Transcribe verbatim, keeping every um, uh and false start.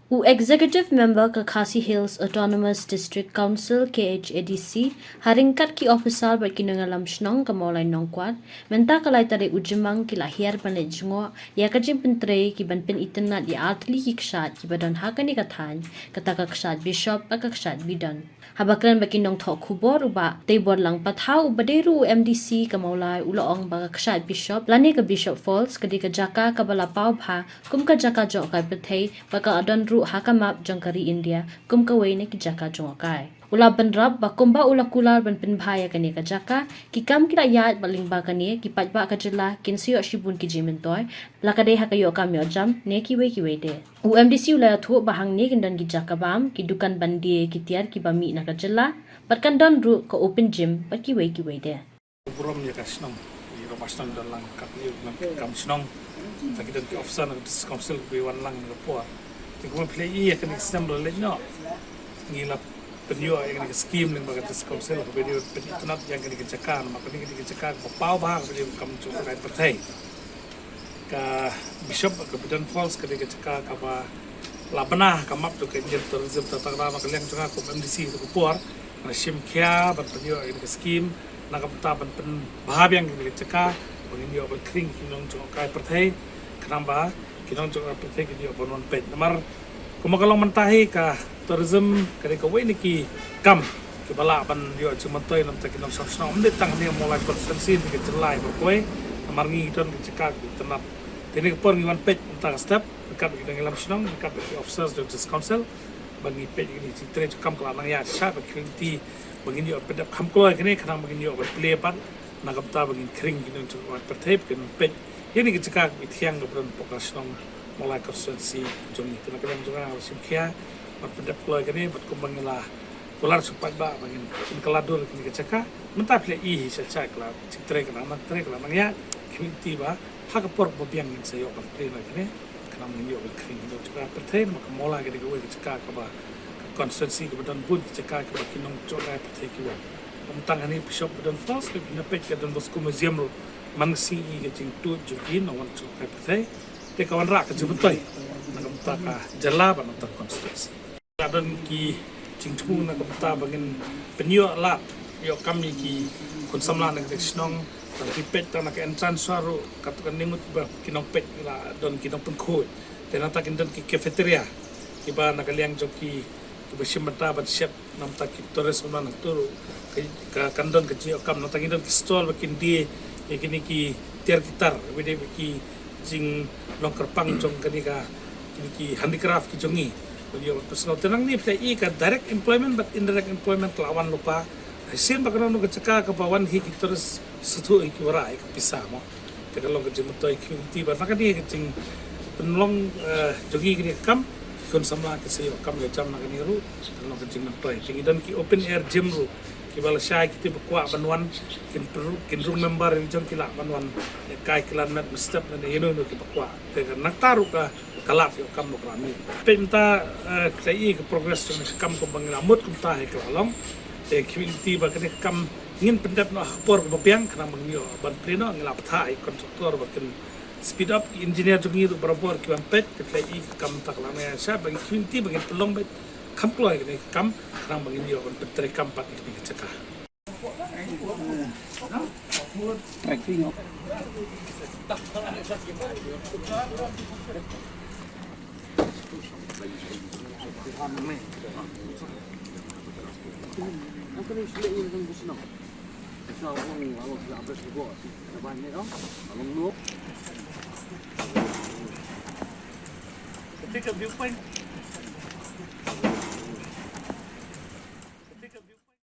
U Executive Member ka Khasi Hills Autonomous District Council, K H A D C, ha ryngkat ki officer bad ki nongïalam shnong ka Mawlai Nongkwar, mynta ka lai tarik u Jymmang ki la hiar ban leit jngoh ïa ka jingpyntrei ki ban pynitynnad ïa artylli ki kshaid kiba don ha kane ka thaiñ, kata ka kshaid Bishop bad ka kshaid Bidon. Haba kren bad ki nongthoh khubor, u Bah Teiborlang Pathaw uba dei ruh u M D C ka Mawlai u la ong ba ka kshaid Bishop lane ka Bishop Falls ka dei ka jaka kaba la paw bha kum ka jaka jngohkai pyrthei bad ka don ruh ha ka map jong ka ri India kum kawei na ki jaka jngohkai. U la bynrap ba kumba u la kular ban pynbha ïa kane ka jaka, ki kam ki la ïaid bad lyngba kane ki paidbah ka jylla kin sa ïoh shibun ki jingmyntoi, la ka dei ha ka ïoh kam ïoh jam ne kiwei kiwei de. U M D C u la ïathuh ba hangne kin don ki jaka bam, ki dukan ban die ki tiar kiba mih na ka jylla, bad kan don ruh ka open gym bad kiwei kiwei de. Burom ïa ka shnong, ïa ka shnong don lang kat ïa ka kam shnong. Ta ki don ki officer na ka district council kiba wan lang na ka por. Te kumba phi la ïohi ïa kane ka snem ba la leit noh, ngi la pynïoh ïa kane ka skim lyngba ka district council kaba dei ban pynitynnad ïa kane ka jaka, namar kane ka dei ka jaka kaba paw bha kaba dei ban kam jngohkai pyrthei. Ka Bishop, ka Bidon Falls ka dei ka jaka kaba la bna ha ka map jong ka Indian tourism. Ta ka daw na ka liang jong nga kum M D C ha ka por, nga shim khia ban pynïoh ïa ka skim na ka bynta ban pynbha biang ïa ka jaka ba ngin ïoh ban khring ki nongjngohkai pyrthei, khnang ba ki nongjngohkai pyrthei kin ïoh ban wan peit. Namar kumba ka long mynta hi, ka tourism ka dei kawei na ki kam kiba lah ban ïoh jingmyntoi na bynta ki nongshong shnong, ym dei tang hangne ha Mawlai constituency, ha ka jylla baroh kawei. Namar ngi don ka jaka kaba itynnad. Te kane ka por ngi wan peit mynta ka step ryngkat bad ki nongïalam shnong, ryngkat bad ki officers jong district council, ba ngi peit ïa kine ki jingtrei jingkam ka la nang ïaid sha ba ki lynti ba ngin ïoh pyndep kham kloi kane, khnang ba ngin ïoh ban plie pat na ka bynta ba ngin khring ki nongjngohkai pyrthei ba kin peit ïa kane ka jaka kaba thiang kaba don hapoh ka shnong Mawlai constituency jong ngi. Te na ka liang jong nga nga la shim khia ban pyndep kloi kane, bad kumba ngi la kular sha paidbah ba ngin pynkylla dur ïa kane ka jaka. Mynta phi la ïohi hi, sha sha ka la jingtrei ka la nang trei, ka la nang ïaid. Ki lynti ba ha ka por ba biang ngin sa ïoh ban plie na kane, khnang ba ngin ïoh ban khring ki nongjngohkai pyrthei, namar ka Mawlai ka dei kawei ka jaka kaba ka constituency kaba don bun ki jaka kaba ki nongjngohkai pyrthei ki wan. Ym tang hangne Bishop, Bidon Falls, phi na peit ka Don Bosco Museum ruh man ka sngi ka jingtuid jong ki nongwan jngohkai pyrthei. Te ka wanrah ka jingmyntoi na ka bynta ka jylla bad na ka bynta ka constituency. La don ki jingthmu na ka bynta ba ngin pynïoh lad ïoh kam ïa ki khun samla na ka shnong. Tang phi peit tang na ka entrance ruh, katto katne ngut ba ki nongpeit la don ki nongpynkhuid. Te nangta kin don ki cafeteria kiba na ka liang jong ki kiba shim bynta ban shet na bynta ki tourist ban wan hangto ruh. Ka, ka kan don ka jingïoh kam, nangta kin don ki stall ba kin die ïa kine ki tiar ki tar, ba dei ba ki jinglong kyrpang jong kane ka, kine ki handicraft ki jong ngi. Ban ïoh ban pynsngew. Te nangne phi la ïohi ka direct employment bad indirect employment ka la wan lypa. Shisien ba ka long ka jaka kaba wan hi ki tourist, sngewthuh hi ki wanrah hi ka pisa mo. Te ka long ka jingmyntoi, ki lynti ba na kane ka jingpynlong, eh, jong ngi kane ka kam, ki khun samla ki sa ïoh kam ïoh jam na kane ruh, ka long ka jingmyntoi. Te ngi don ki open air gym ruh, kiba lashai kito ba kwah ban wan kin pynru-, kin rung member, ïa jong ki lah ban wan, eh, kai kyllan met mynstep ne ïano ïano kiba kwah. Te ka nangta ruh ka, ka lad ïoh kam ruh ka la mih. Peit mynta, eh, ka i ka progress jong ka kam kumba ngi la mut kumta hi ka la long. Te ki lynti ba kane ka kam ngin pyndep noh ha ka por kaba biang, khnang ba ngin ïoh ban plie noh, ngi la bthah ïa ki contractor ba kin speed up, ki engineer jong ngi ruh barabor ki wan peit, te phi la i ka kam mynta ka la nang ïaid sha ba ngi, ki lynti ba ngin pynlong beit kham kloi kane ka kam, khnang ba ngin ïoh ban pyntreikam pat ïa kane ka jaka. Take a viewpoint.